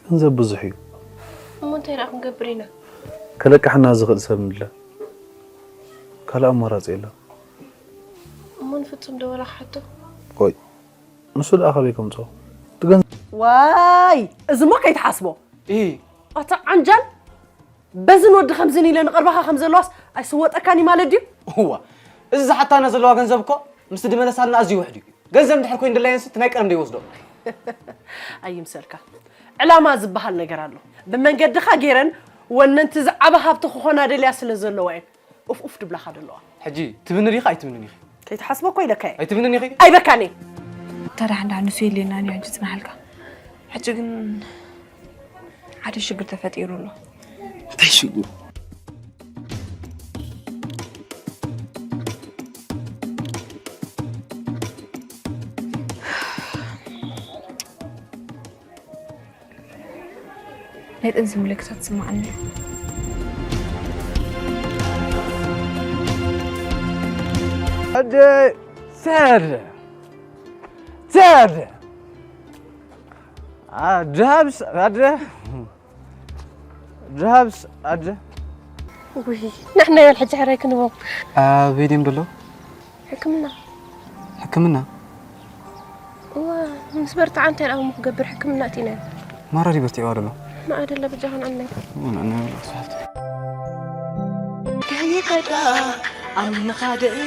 ገንዘብ ብዙሕ እዩ። እሞ እንታይ ደኣ ክንገብር ኢና? ከለቅሓና ዝኽእል ሰብ ንድለ። ካልእ ኣማራፂ የለን። እሞ ንፍጹም ዶ ወላ ክሓቶ? ቆይ ንሱ ደኣ ካበይ ከምፅኦ? እቲ ገንዘብ ዋይ እዚሞ ከይትሓስቦ። እ ኣታ ዓንጃል በዝን ወዲ ከምዝን ኢለ ንቕርባኻ ከም ዘለዋስ ኣይስወጠካን እዩ ማለት ድዩ? እዋ እዚ ዝሓታና ዘለዋ ገንዘብ እኮ ምስቲ ድመለሳልና ኣዝዩ ውሕድ እዩ። ገንዘብ እንድሕር ኮይኑ ድላየንስ እቲ ናይ ቀደም ዶ ይወስዶ? ኣይምሰልካ። ዕላማ ዝበሃል ነገር ኣሎ። ብመንገድኻ ገይረን ወነንቲ ዝዓበ ሃብቲ ክኾና ደልያ ስለ ዘለዋ እየን ኡፍ ኡፍ ድብላኻ ዘለዋ። ሕጂ ትብኒ ዲኻ ኣይትብንን ኢኺ? ከይትሓስቦ እኮ ኢለካ እየ። ኣይትብንን ኢኺ? ኣይበካን እየ። ታዲያ ሓንዳ ንሱ የድልየና እዩ ሕጂ ጽናሓልካ። ሕጂ ግን ሓደ ሽግር ተፈጢሩ ኣሎ። እንታይ ሽግር? ናይ ጥንሲ ምልክታት ዝስምዓኒ እዩ። ኣደ ሰር ሰር ኣደ ሃብስ ኣደ ኣደ ሃብስ ኣደ ውይ ንሕና ይበል ሕጂ ሕራይ ክንቦም ኣበይ ድዮም ደሎ ሕክምና ሕክምና እዋ ምስ በርትዓ እንታይ ደኣ እሞ ክገብር ሕክምና ኣቲና ማራ ድዩ በርቲዕዋ ደሎ ንዓ ደላ በጃ ክንዕነይ ንዕነይ በላ ክሳልቲ ከይከዳ ኣብ ምኻደይ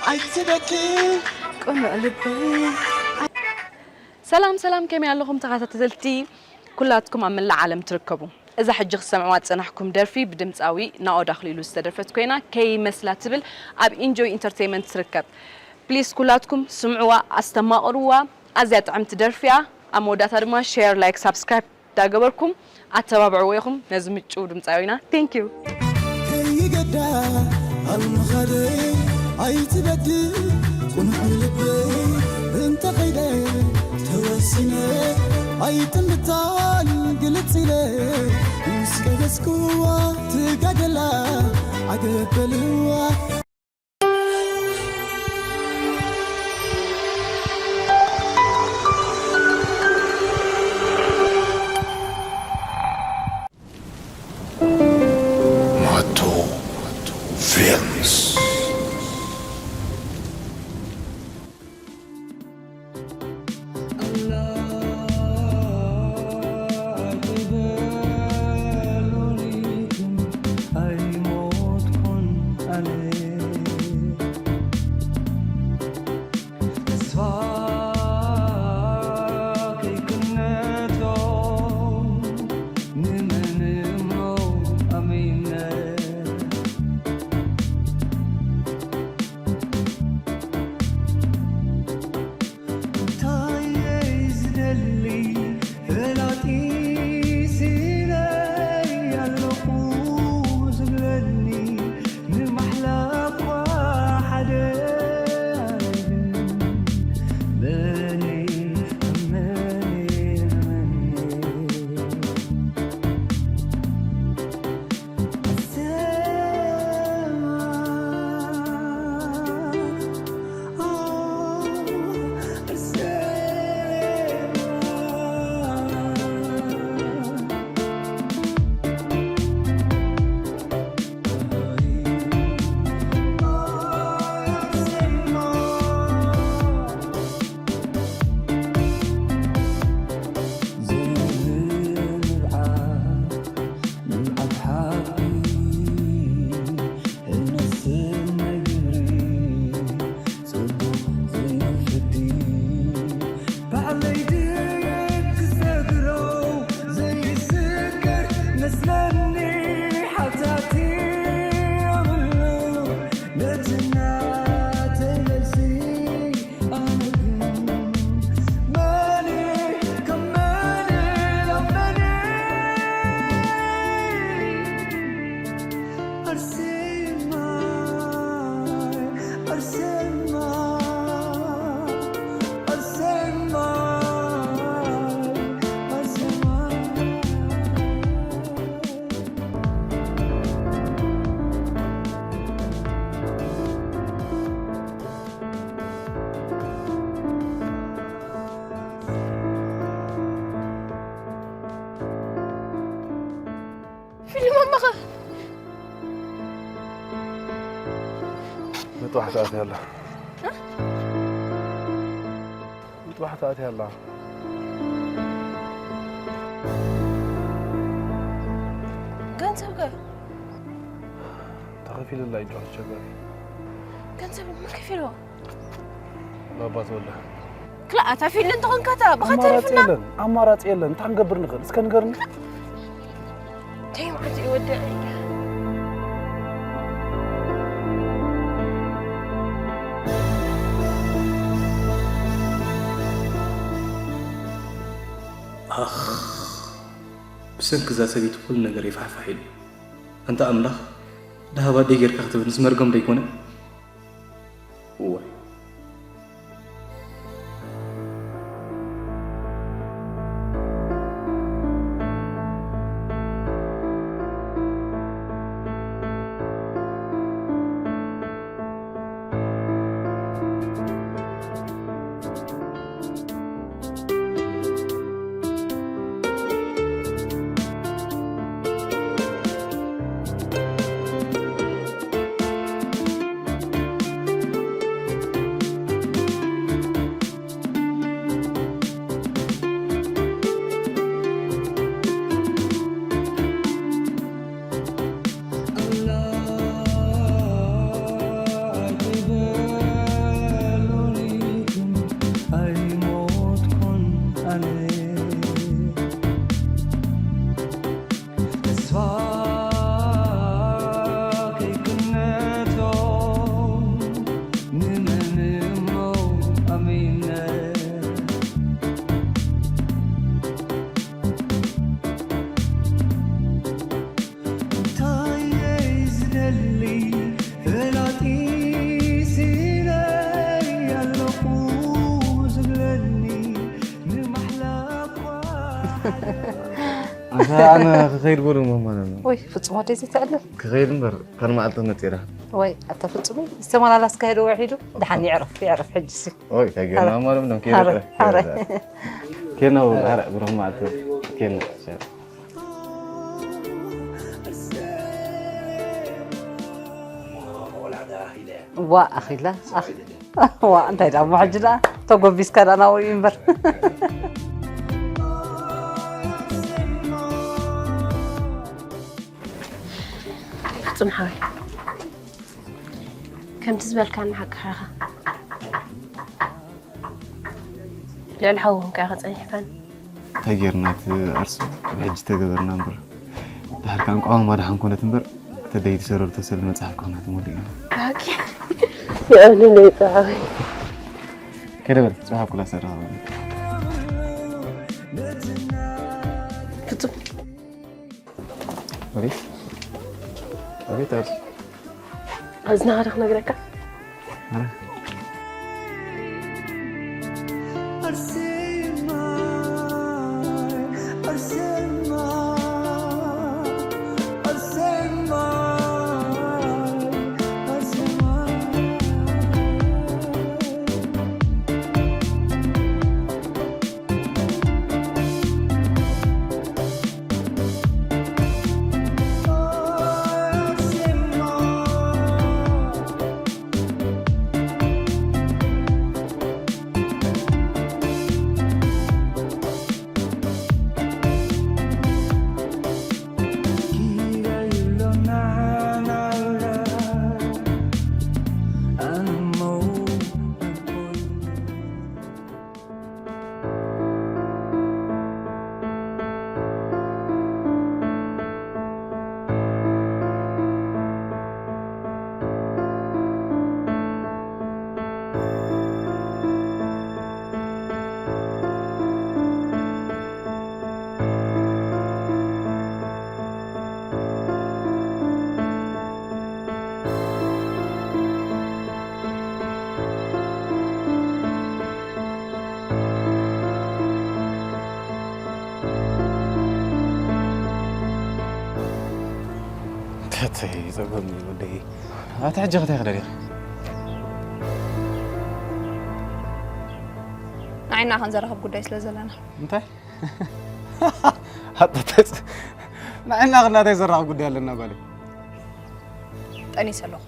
ኣይትበኪ ቅኑዕ ልበይ ሰላም ሰላም ከመይ ኣለኹም ተኸታተልቲ ኩላትኩም ኣብ መላእ ዓለም ትርከቡ እዛ ሕጂ ክትሰምዕዋ ዝጸናሕኩም ደርፊ ብድምጻዊ ናኦድ ኣኽሊሉ ዝተደርፈት ኮይና ከይመስላ ትብል ኣብ ኢንጆይ ኢንተርቴይመንት ትርከብ please ኩላትኩም ስምዕዋ ኣስተማቕርዋ ኣዝያ ጥዕምቲ ደርፊ እያ ኣብ መወዳእታ ድማ share like subscribe እንዳገበርኩም ኣተባብዕዎ ኢኹም ነዚ ምጭው ድምፃዊና thank you ከይገዳ ኣብ ምኻደይ ኣይትበድል ቁኑዕ ልበይ እንተኸይደ ተወሲነ ኣይጥምታን ግልፅ ኢለ ምስ ቀደስኩዋ ትጋደላ ዓገበልዋ Mato Films. ጥዋሕ ተኣትያ ኣላ። ጥዋሕ ተኣትያ ኣላ። ገንዘብ ከ? ተኸፊልላ እዩ ጨዋታ ቸገር። ገንዘብ መን ከፊልዎ? ባባ ተወልደ። ክላእ ኣታ ፊል እንተኾንካ እታ ብኻ ኣማራጺ ተሪፍና። የለን፣ ኣማራጺ የለን። እንታይ ክንገብር ንኽእል? እስከ ንገርኒ። እንታይ ማለት እዩ ወዲ? ኣኽ፣ ብሰንኪ እዛ ሰበይቲ ኩሉ ነገር ይፋሕፋሕ ኢሉ። ኣንታ ኣምላኽ፣ ደሃብ ኣደይ ጌርካ ክትብልንስ መርገም ዶ ኣይኮነን? እዋይ። ኣነ ክኸይድ በሉ መማና ነው። ወይ ፍጹም ወደይ ዘይተዕልል። ክኸይድ እምበር ካልእ መዓልቲ መጺራ። ወይ ኣታ ፍጹም ዝተመላላስካ ሄዶ ውዒዱ። ደሓን ይዕረፍ፣ ይዕረፍ ሕጂ ሲ። ወይ እንታይ ጌርና ማለት ነው? ሐረ፣ ሐረ። ኬና ሐረ ብሩኽ መዓልቲ ኬና። ዋ ኣኺላ። ዋ እንታይ ደኣ እሞ ሕጂ ደኣ ተጎቢስካ ደኣ ናብኡ እዩ እምበር። ፍጹም ሓወይ፣ ከምቲ ዝበልካኒ ሓቅኻ ኢኻ። ልዕሊ ሓው እውን ከኣ ከጸኒሕካኒ። እንታይ ጌርና እቲ ኣርሱ ኣብ ሕጂ ተገበርና እምበር፣ ድሓር ከኣ እንቋቑማ ደሓን ኮነት እምበር፣ ተደይቲ ሰረርቶ ስለ መጽሓፍ ኮና ትመልእ ኢና። ኦኬ። የእብኒ ለይጸሓዊ። ከይደ በል፣ ጽባሕ ኣብ ክላስ ተራኸበና። ፍጹም። ኣቤት። ኣቤት፣ ኣቤት። ኣዝናኻ ዶ ክነግረካ? ኣረ። ተተይ ጸገም እዩ ወደይ። ኣታ ሕጂ ከታይ ክደልያ? ንዓይና ክንዘራኸብ ጉዳይ ስለ ዘለና። እንታይ? ኣታ ተጽ-፣ ንዓይና ክንዳታይ ዘራኸብ ጉዳይ ኣለና ጓለይ? ጠኒሰ ኣለኹ።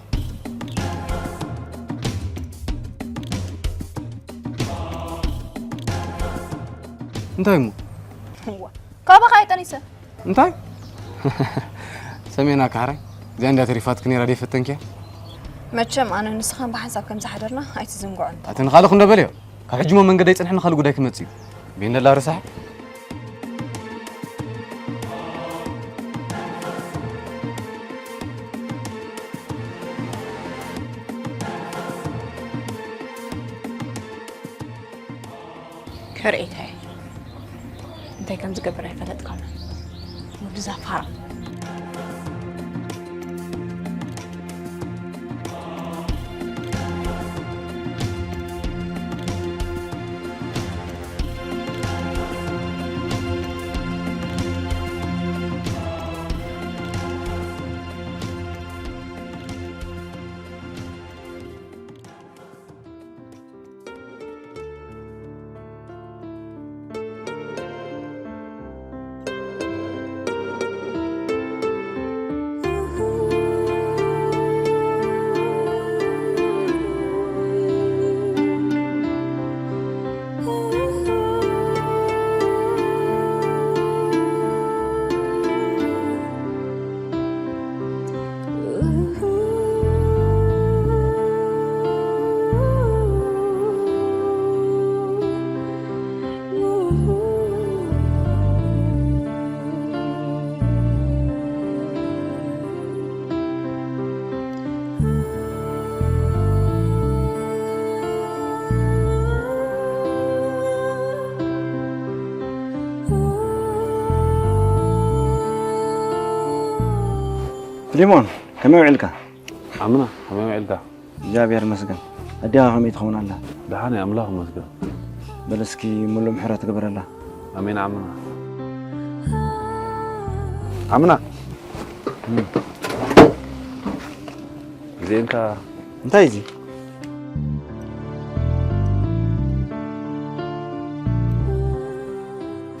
እንታይ እሞ? እዋ፣ ካባኻ ኣይጠኒሰ። እንታይ? ሰሜና ካሕራይ፣ እዚኣ እንዳ ተሪፋትክ ነይራ ደይ ፈተንክያ? መቸም ኣነ ንስኻን ብሓንሳብ ከም ዝሓደርና ኣይትዝንግዖን። ኣቲ ንኻልኹ እንደ በልዮ፣ ካብ ሕጂ ሞ መንገደይ ጽንሕን ንኻልእ ጉዳይ ክመጽእ እዩ። ቤንደላ ርሳሕ። ከርእየካ እየ እንታይ ከም ዝገብር ኣይፈለጥካን። ወዲ ዛፋራ። ፍሊሞን፣ ከመይ ውዒልካ? ዓምና ከመይ ውዒልካ? እግዚኣብሔር ይመስገን። ኣዴኻ ከመይ ትኸውን ኣላ? ደሓን እያ ኣምላኽ ይመስገን። በል እስኪ ሙሉእ ምሕረት ግበረላ። ኣሜን ዓምና። ዓምና እዚኤንካ እንታይ እዚ?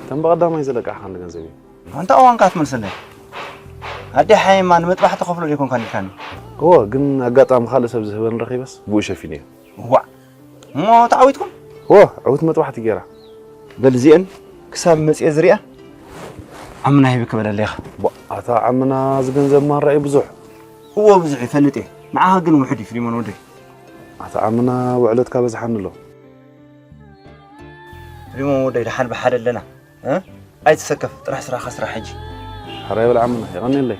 ከም ብቐዳማይ ዘለቃሕካኒ ገንዘብ እዩ። ኣንታ እዋን ካትመልሰለይ ኣዴ ሓይማ ንምጥባሕ ተኸፍሎ ዘይኮንካ ኢልካኒ። እወ ግን ኣጋጣሚ ካልእ ሰብ ዝህበን ረኺበስ ብኡ ሸፊነ እየ። ዋዕ እሞ ተዓዊትኩም? እወ ዕውት መጥባሕቲ ገይራ። በል እዚአን ክሳብ መፅየ ዝሪኣ ዓምና ሂቢ ክበለለይ ኢኻ። ኣታ ዓምና እዚ ገንዘብ ማራ እዩ ብዙሕ። እዎ ብዙሕ ይፈልጥ እየ ንዓኻ ግን ውሕድ እዩ ፍሊሞን ወደይ። ኣታ ዓምና ውዕለትካ በዝሓኒ ኣሎ። ፍሊሞን ወደይ ደሓን ብሓደ ኣለና። እ? ኣይትሰከፍ ጥራሕ ስራኻ ስራሕ ሕጂ። ሕራይ በል ዓምና የቐንየለይ።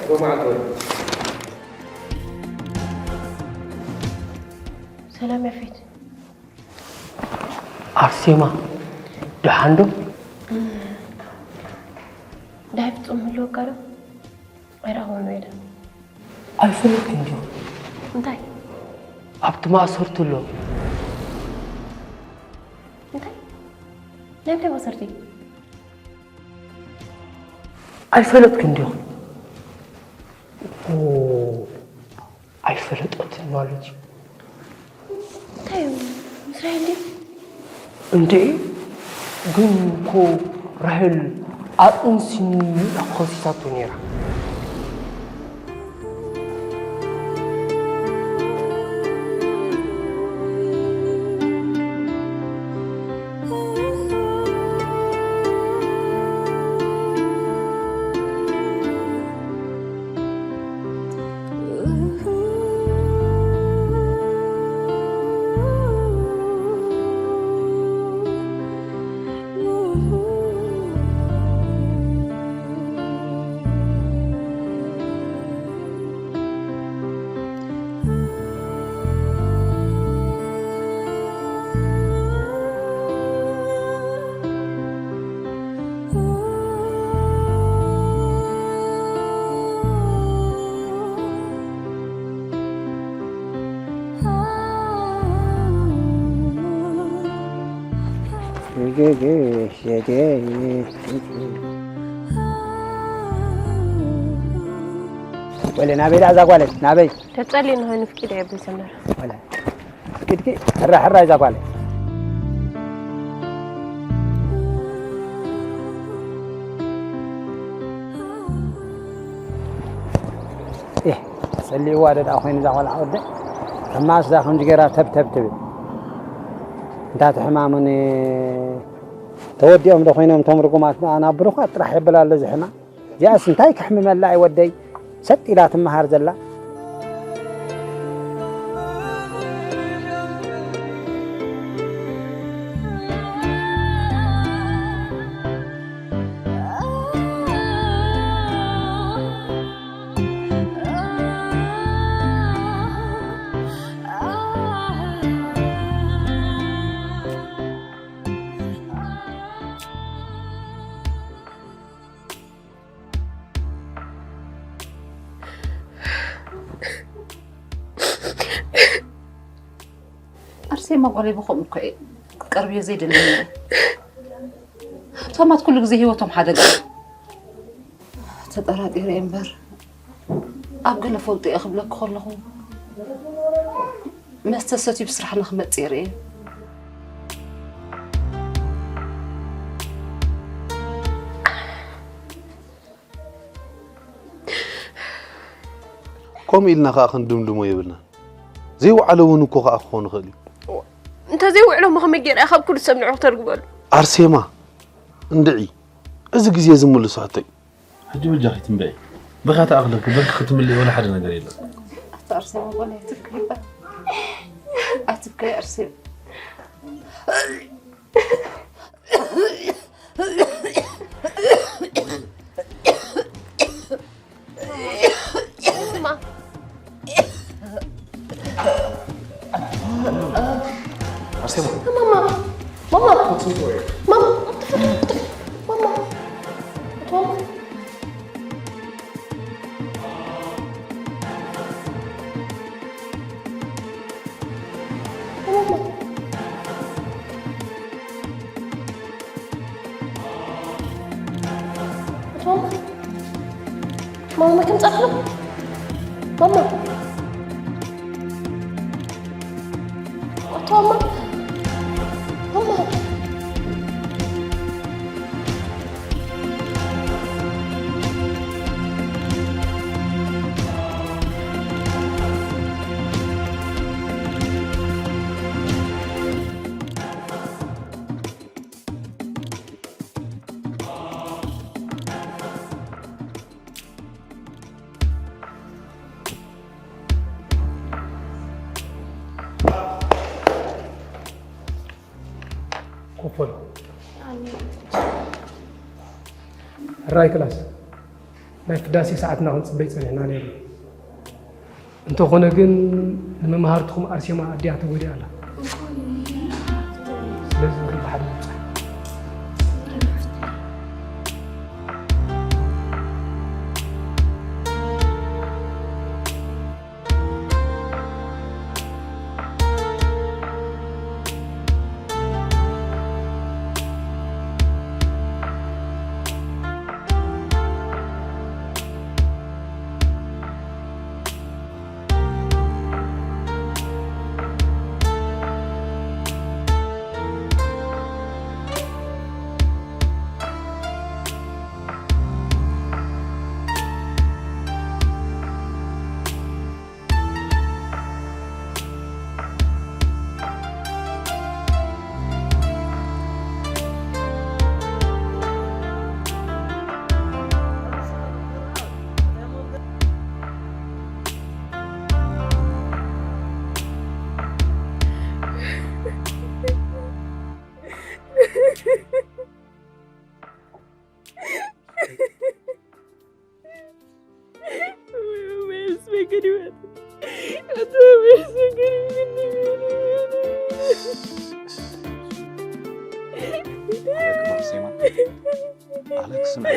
ሮማዓት ወይ ሰላም ያፌት። ኣርሴማ ደሓን ዶ? ዳይ ፍጹም ህልወካ ዶ? ኣይረኸቦን ወይ ዶ? ኣይፈለጥክን ዲኹ? እንታይ? ኣብቲ ማእሰርቱ ኣሎ። እንታይ? ናይ ምንታይ ማእሰርቲ? ኣይፈለጥክን ዲኹ? ኦ፣ ኣይፈለጠትን ማለት እዩ። እንታይ እዩ? ምስ ራሄል ድዩ? እንዴ ግን እኮ ራሄል ኣጥንሲኒ ኢላ ከሲሳቶ ነይራ። ወለ ናበይ ደኣ እዛ ጓለይ ናበይ ተጸሊ ንሆይ ንፍቂ ደ የብል ሰመረ ወለ እስኪ ድኪ ሕራ ሕራ እዛ ጓለይ ጸሊእዋ ዶ ደኣ ኮይኑ እዛ ቆልዓ ወደ ከማስ እዛ ከምዚ ገይራ ተብተብ ትብል እንታ እቲ ሕማምን ተወዲኦም ዶ ኮይኖም እቶም ርጉማት ናብ ብሩኻት ጥራሕ የብል ኣሎ እዚ ሕማም እዚኣስ እንታይ ከሕምመላ እዩ ወደይ ሰጥ ኢላ ትመሃር ዘላ ኣርሴማ ጓለይ ብኸምኡ እኮ እየ ክትቀርብዮ ዘይደሊ ነይረ። ሃብታማት ኩሉ ግዜ ህይወቶም ሓደጋ እዩ። ተጠራጢረ እየ እምበር ኣብ ገለ ፈልጡ እየ ክብለኪ ከለኹ መስተ ሰትዩ ብስራሕ ንክመጽእ ይርእየ። ከምኡ ኢልና ኸኣ ክንድምድሞ የብልናን። ዘይወዓለ እውን እኮ ኸኣ ክኾን ይኽእል እዩ። እንተዘይውዕሎ እሞ ከመይ ገይረ እያ ካብ ኩሉ ሰብ ንዑ ክተርግበሉ? ኣርሴማ እንድዒ፣ እዚ ግዜ ዝምልሶ ሕቶ እዩ። ሕጂ በጃኺ ትንበዒ። ብኻ ተኣኽለኪ፣ በርኪ ክትምልኢ ወላ ሓደ ነገር የለን። ኣታ ኣርሴማ ጓል ኣይትብከይ እባ። ኣይትብከይ ኣርሴማ። ኣርሴማ ማማ ማማ ማማ ማማ ማማ ማማ ከምጻእኩ ማማ ኣቶ ማማ ማማ ኮፈሉ ሕራይ ክላስ ናይ ቅዳሴ ሰዓትና ክንጽበይ ጸኒሕና ነይሩ። እንተኾነ ግን ንመምሃርትኹም ኣርሴማ ኣዲኣ ተጎዲኣ ኣላ። ስለዚ ንኹሉ ብሓደ ንብጻሕ። ኣረክ ማርሴማ፣ ኣረክ ስምዒ።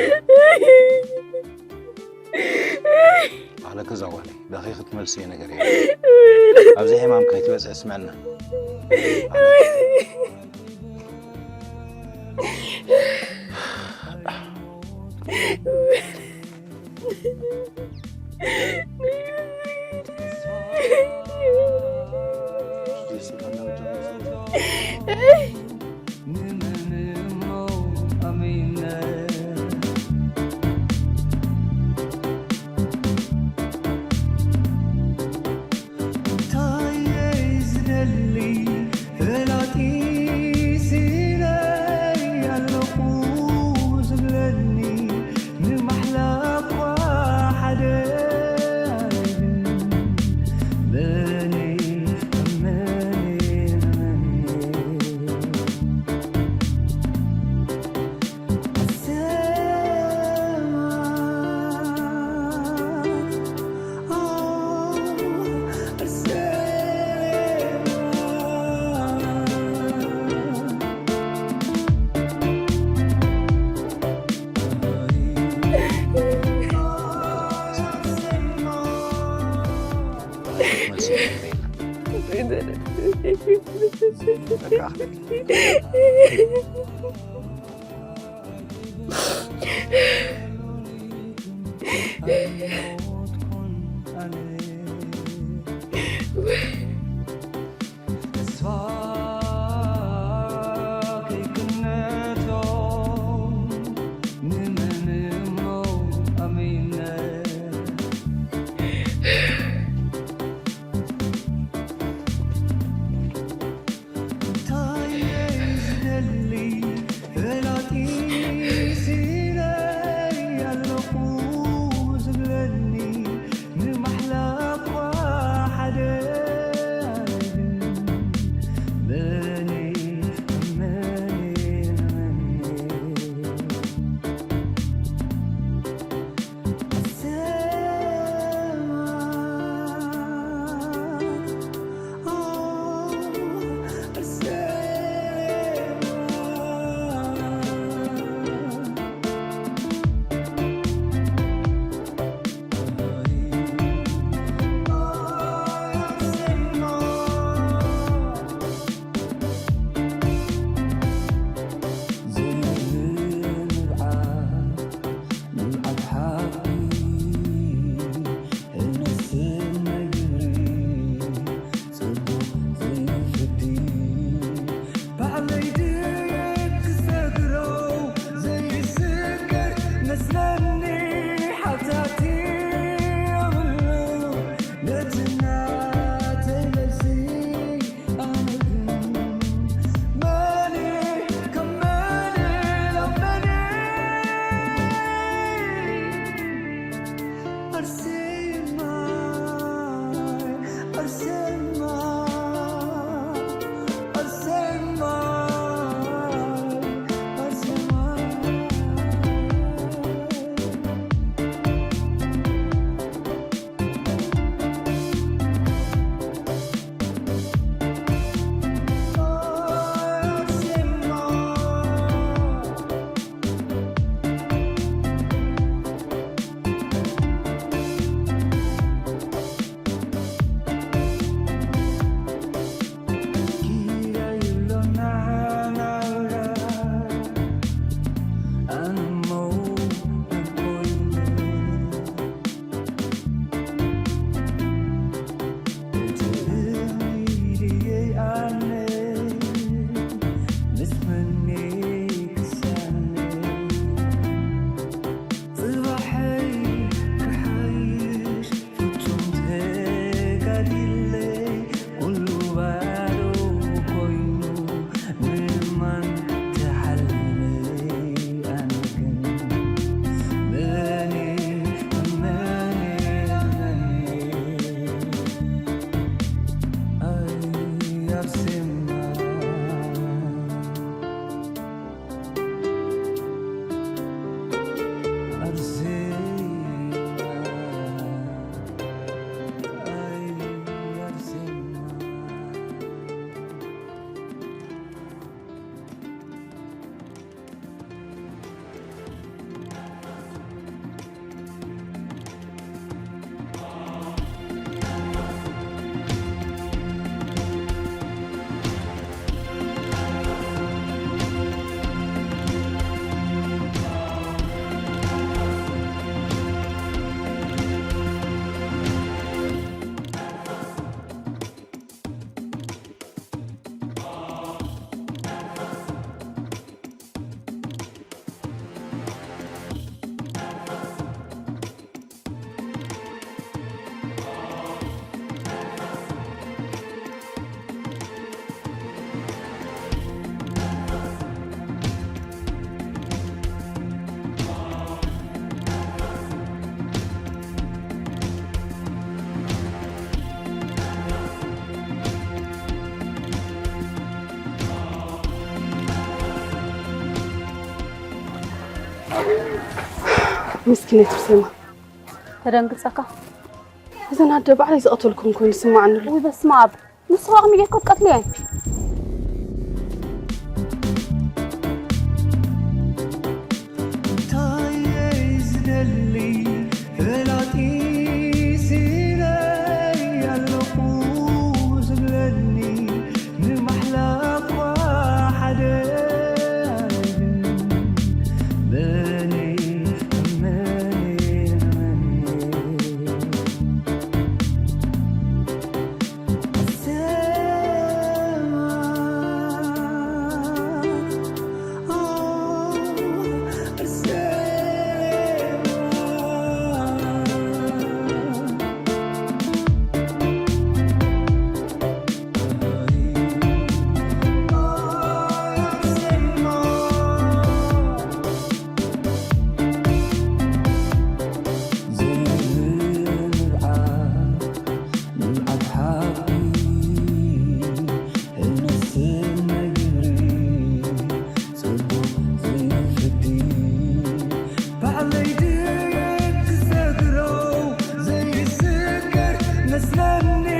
ኣረክ እዛ ጓለይ፣ ዳኺ ክትመልስዮ ነገር የለን። ኣብዚ ሕማም ከይትበጽሒ ስምዕና። ኣረክ። ምስኪነት ኣርሴማ፣ ተደንግጸካ። እዘን ኣደ ባዕለይ ዝቐተልኩን ኮይኑ ስማዓኒ ኣሎ። ውይ በስመ ኣብ። ንስኻ ኣቕሚ ጌርካ ትቀትልየን። እንታይ እየ ዝደሊ ፈላጢ ሲለይ ኣለኹ ዝብለኒ ንማሕላ እኳ ሓደ ኣይብልን። መን መን መን